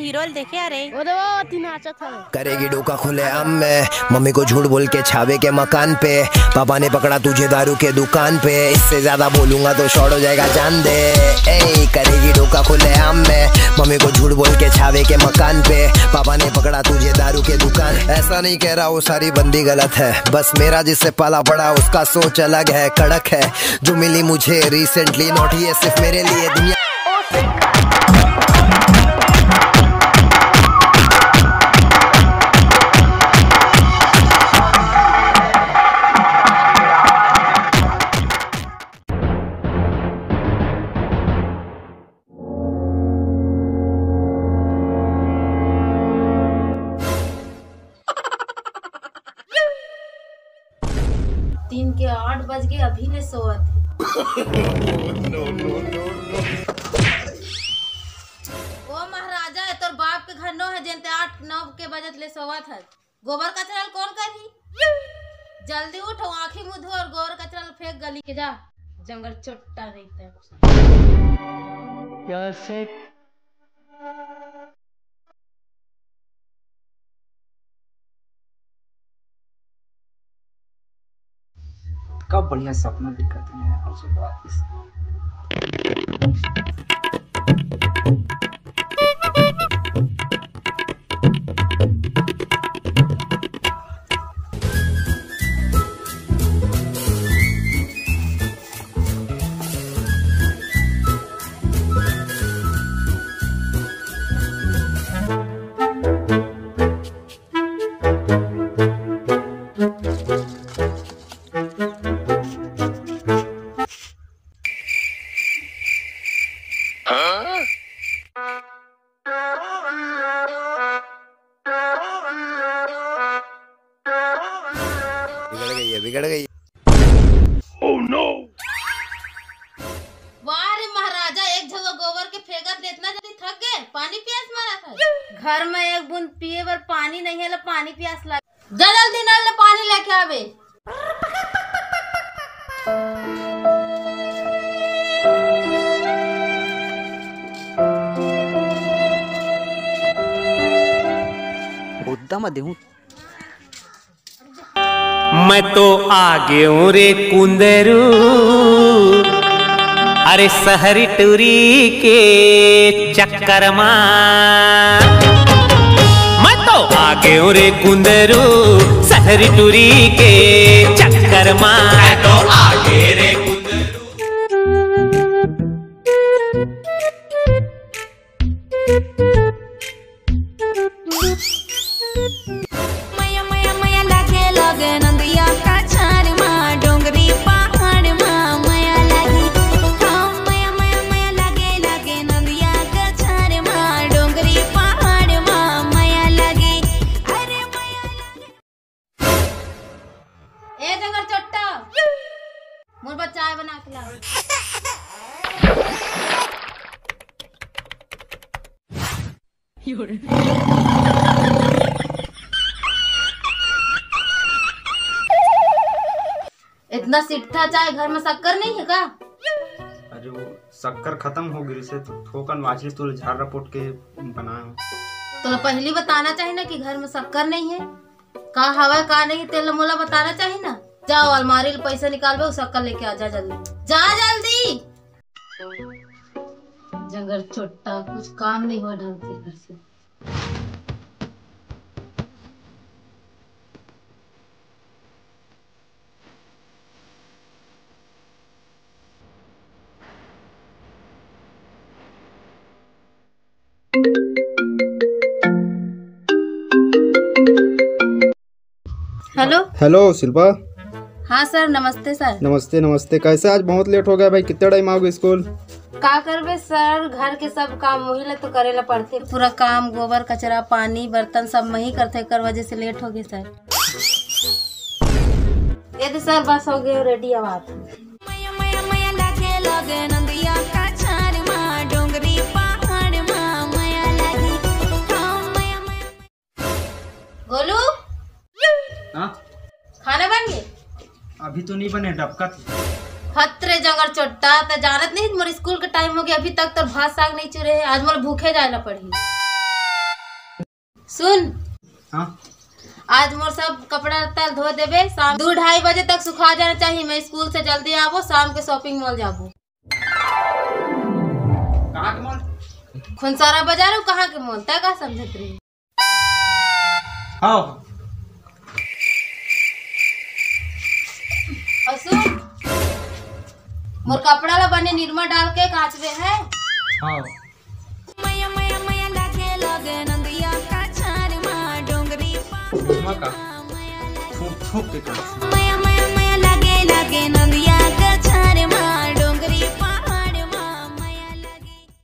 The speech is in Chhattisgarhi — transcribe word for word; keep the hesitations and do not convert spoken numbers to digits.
पिरोल देखे आ रे। ओ दे वो तीन नाचत हवे। करेगी डोका खुलेआम में, मम्मी को झूठ बोल के छावे के मकान पे। पापा ने पकड़ा तुझे दारू के दुकान पे, इससे ज्यादा बोलूंगा तो शॉर्ट हो जाएगा, जान दे। ए, करेगी डोका खुलेआम में, मम्मी को झूठ बोल के छावे के मकान पे। पापा ने पकड़ा तुझे दारू के दुकान, ऐसा नहीं कह रहा वो सारी बंदी गलत है, बस मेरा जिससे पाला पड़ा उसका सोच अलग है, कड़क है। जो मिली मुझे रिसेंटली, नॉट ये सिर्फ मेरे लिए दुनिया। दिन के आठ बज के अभी ले सोवत हे। ओ महाराजा, ए तोर बाप के घर नो हे, जेन ते आठ नौ के बजत ले सोवत हस। गोबर कचरा ल कोन करही? जल्दी उठ, आँखी मुँह धो और गोबर कचरा ल फेंक गली के जा। जंगल चोट्टा रहिते। का बढ़िया सपना दिखत हे यार, सुबह। बिगड़ गई है, बिगड़ गई। वाह रे महाराजा, एक झगो गोबर के फेंकत ले इतना जल्दी थक गए? पानी प्यास मरत हे। घर में एक बूंद पिए बर पानी नहीं हे, ले पानी प्यास लग। जा जल्दी नल ले पानी लेके आवे। मुद्दा म देहूं। मैं तो आ गेंव रे कुंदरू, अरे सहरी टुरी के चक्कर मा। मैं तो आ गेंव रे कुंदरू, सहरी टुरी के चक्कर मा। मैं तो आ गेंव रे कुंदरू। मया, मया, मया लागे, लागे नंदिया कछार मा, डोंगरी पहाड़ मा मया लागी। हाँ, मया, मया, मया लागे, लागे नंदिया कछार मा, डोंगरी पहाड़ मा मया लागी। अरे मया लागे। ए जंगल चोट्टा, मोर बर चाय बना के ला। इतना सिट्ठा चाय, घर में शक्कर नहीं है का? अरे वो शक्कर खत्म हो गिस हे, तो थोकन बाचिस तो झार रपोट के बनाए। तो पहली बताना चाहिए ना कि घर में शक्कर नहीं है, का हवा का नहीं, तेला मोला बताना चाहिए ना। जाओ अलमारी ले पैसा निकालबे, वो शक्कर लेके आ जा जल्दी, जा जल्दी। जंगल चोट्टा, कुछ काम नहीं हुआ ढंग से घर से। हेलो। हेलो शिल्पा। हाँ सर, नमस्ते सर। नमस्ते, नमस्ते। कैसे आज बहुत लेट हो गया भाई, कितने टाइम आओगे स्कूल? का करबे सर, घर के सब काम वही ला तो करे ला पड़थे। पूरा काम, गोबर, कचरा, पानी, बर्तन सब मैं ही करथे, एकर वजह से लेट हो गए सर। ये तो सर बस हो गए, रेडी अब आप। मया, मया, मया लागे, लागे नंदिया कछार मा, डोंगरी पहाड़ मा मया लागे। हाँ, मया, मया। गोलू, हाँ? खाना बन गए? अभी तो नहीं बने, डबकत हे। हत रे जंगल चोट्टा, ते जानत नहीं मोर स्कूल के टाइम हो गया, अभी तक तोर भात साग नहीं चुरे हे। आज मोला भूखे जाए ला पड़ही। सुन, हाँ? आज मोर सब कपड़ा लत्ता धो देबे, शाम दू ढाई बजे तक सुखा जाना चाहिए। मैं स्कूल से जल्दी आबो, शाम के शॉपिंग मॉल जाबो। कहाँ के मॉल? खुनसारा बाजार। कहाँ के मॉल? तै का समझत रही? हाँ। और सुन, मोर कपड़ा ला बने निरमा डाल के काचबे है। हाँ। निरमा का फूंक फूंक के काच।